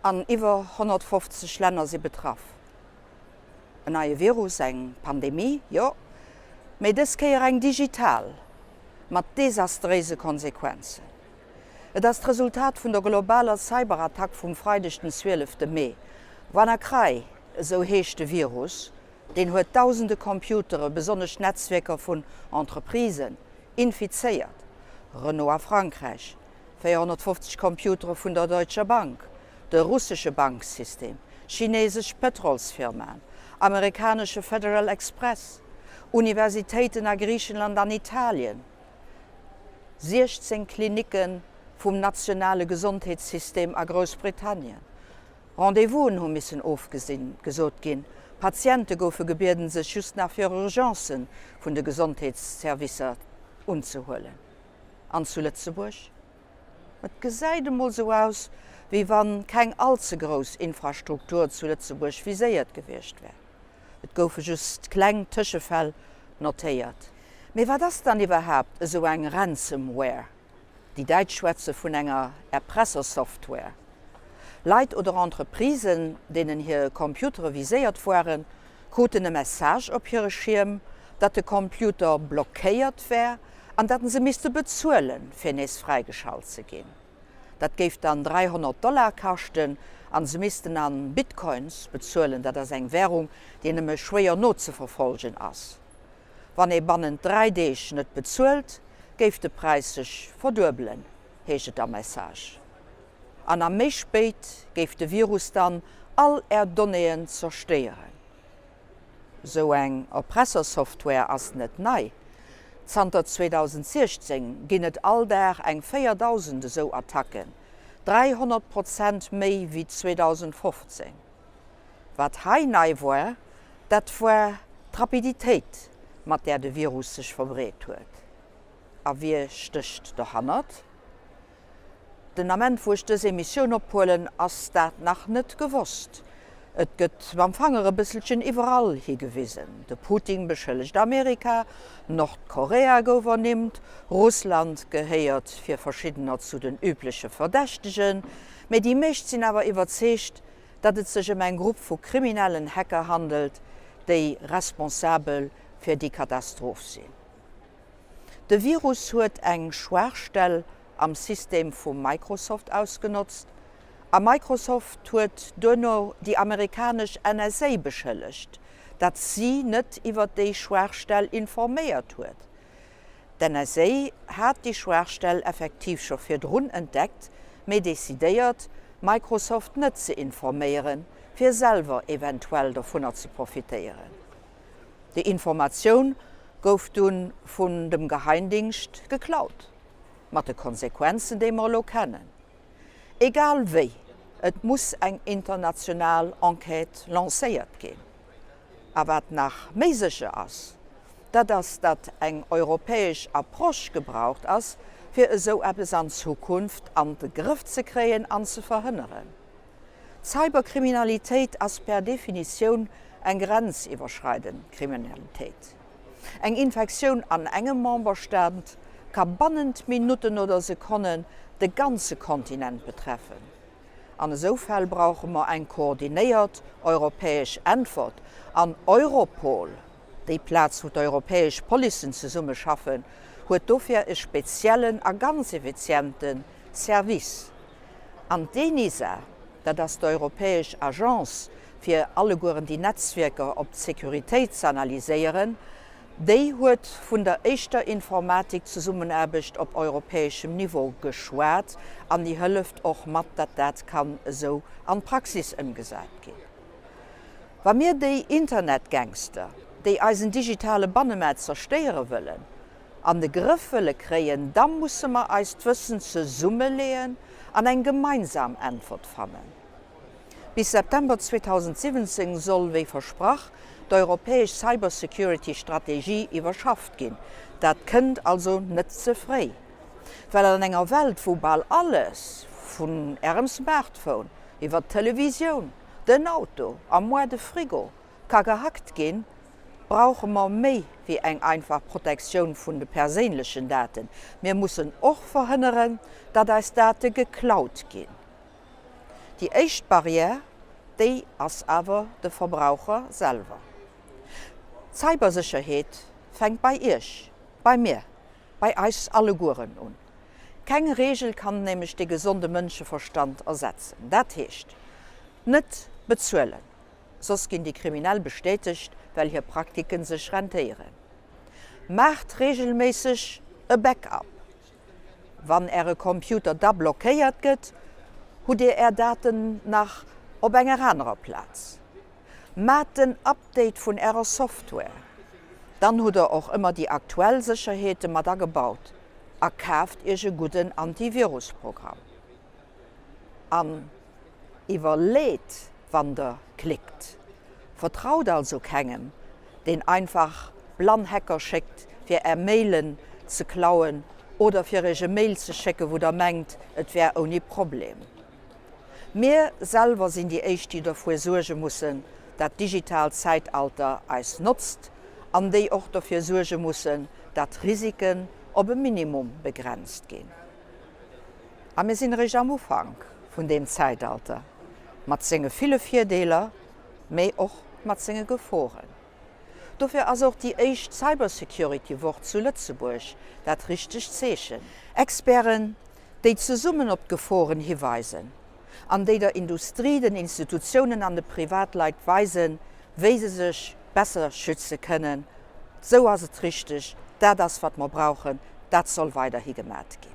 An iwwer 150 Länner si betraff. En neie Virus, eng Pandemie, jo, mee dës Kéier eng digital, mat desastréise Konsequenzen. Et ass d'Resultat vun der globaler Cyberattack vum Freideg den 12 Mee. WannaCry, esou heescht de Virus, deen huet dausende Computere, besonnesch Netzwierker vun Entreprisen, infizéiert. Renault a Frankräich, 450 Computere vun der Deutscher Bank, de russesche Banksystem, chinesesch Pëtrolsfirmaen, amerikanesche Federal Express, Universitéiten a Griichenland an Italien, 16 Klinicke vum nationale Gesondheetssystem a Groussbritannien. Rendez-vousen hu missen ofgesot ginn, Patiente goufe gebieden, sech just nach fir Urgencë vun de Gesondheetsservicer unzehuelen. An zu Lëtzebuerg? Et gesäit emol sou aus, wéi wann keng all ze grouss Infrastruktur zu Lëtzebuerg viséiert gewiescht wär. Et goufe just kleng Tëschefäll notéiert. Mee wat ass dann iwwerhaapt esou eng Ransomware? Déi Däitsch schwätze vun enger Erpressersoftware. Leit oder Entreprisen, deenen hir Computere viséiert waren, kruten e Message op hire Schierm, datt de Computer blockéiert wär an datt se misste bezuelen, fir nees fräigeschalt ze ginn. Dat géif dann 300 Dollar kaschten an se missten a Bitcoins bezuelen, dat ass eng Wärung, déi nëmme schwéier nozeverfolgen ass. Wann ee bannent 3 Deeg net bezuelt, géif de Präis sech verduebelen, heescht et am Message. An am méi spéit géif de Virus dann all är Donnéeën zerstéieren. Sou eng Erpressersoftware ass net nei. Zanter 2016 ginn et all Dag eng 4.000 esou Attacken, 300 Prozent méi wéi 2015. Wat hei nei war, dat war d'Rapiditéit, mat där de Virus sech verbreet huet. A wie stécht dohannert? Den Ament wou ech dës Emissioun ophuelen ass dat nach net gewosst. Et gëtt mam Fanger e bësselchen iwwerall higewisen. De Putin beschëllegt Amerika, Nordkorea gouf ernimmt, Russland gehéiert fir verschiddener zu den übleche Verdächtegen, mee déi meescht sinn awer iwwerzeegt, datt et sech ëm eng Grupp vu kriminellen Hacker handelt, déi responsabel fir déi Katastroph sinn. De Virus huet eng Schwaachstell am System vu Microsoft ausgenotzt a Microsoft huet duerno déi amerikanesch NSA beschëllegt, datt si net iwwer déi Schwaachstell informéiert huet. D'NSA hat déi Schwaachstell effektiv scho virdrun entdeckt, mee decidéiert, Microsoft net ze informéieren, fir selwer eventuell dovunner ze profitéieren. Déi Informatioun gouf dunn vun dem Geheimdingscht geklaut, mat de Konsequenzen, déi mer elo kennen. Egal wéi, et muss eng international Enquête lancéiert ginn. A wat nach méi sécher ass, dat ass, datt eng europäesch Approche gebraucht ass, fir esou eppes an Zukunft an de Grëff ze kréien an ze verhënneren. D'Cyberkriminalitéit ass per Definitioun eng grenziwwerschreidend Kriminalitéit. Eng Infektioun an engem Memberstaat ka bannent Minutten oder Sekonnen de ganze Kontinent betreffen. An esou Fäll brauche mer eng koordinéiert europäesch Äntwert an Europol, déi Plaz wou d'europäesch Policen zesummeschaffen, huet dofir e speziellen a ganz effiziente Service. An d'ENISA, dat ass d'europäesch Agence fir allegueren déi Netzwierker op d'Sécuritéit ze analyséieren, déi huet vun der éischter Informatik-Zesummenaarbecht op europäeschem Niveau geschwat an déi hëlleft och mat, datt dat kann esou an d'Praxis ëmgesat ginn. Wa mir déi Internetgangster, déi eisen digitale Bannemaart zerstéiere wëllen, an de Grëff wëlle kréien, da musse mer eist Wëssen zesummeleeën an eng gemeinsam Äntwert fannen. Bis September 2017 soll, wéi versprach, d'europäesch Cybersecurity-Strategie iwwerschafft ginn. Dat kënnt also net ze fréi, well an enger Welt, wou bal alles, vun Ärem Smartphone iwwer d'Televisioun, den Auto a moi de Frigo, ka gehackt ginn, brauche mer méi wéi eng einfach Protektioun vun de perséinlechen Daten. Mir mussen och verhënneren, datt eis Date geklaut ginn. Déi éischt Barrière, déi ass awer de Verbraucher selwer. D'Cybersécherheet fänkt bei Iech, bei mir, bei eis allegueren un. Keng Reegel kann nämlech de gesonde Mënscheverstand ersetzen. Dat heescht, net bezuelen, soss ginn déi Kriminell bestätegt, well hir Praktiken sech rentéieren. Maacht reegelméisseg e Backup. Wann Äre Computer da blockéiert gëtt, hutt Dir Är Daten nach op enger anerer Plaz. Maacht den Update vun Ärer Software, dann hutt Der och ëmmer déi aktuell Sécherheete mat agebaut a kaaft Iech e gudden Antivirusprogramm. An iwwerleet wann der klickt. Vertraut also kengem deen einfach blann Hacker schéckt fir är Mailen ze klauen oder fir iech e Mail ze schécken wou der mengt et wär ouni Problem. Mir selwer sinn déi éischt déi derfuer suerge mussen dat digitalt Zäitalter eis notzt an déi och dofir suerge mussen dat Risiken op e Minimum begrenzt ginn. A mir sinn eréischt am Ufank vun deem Zäitalter, mat senge ville Virdeeler, mee och mat senge Geforen. Dofir ass och déi éischt Cybersecurity-Woch zu Lëtzebuerg dat richtegt Zeechen. Experten, déi zesummen op d'Geforen hiweisen an déi der Industrie, den Institutiounen an de Privatleit weisen, wéi se sech besser schütze kënnen. Esou ass et richteg, dat ass wat mer brauchen, dat soll weiderhi gemat ginn.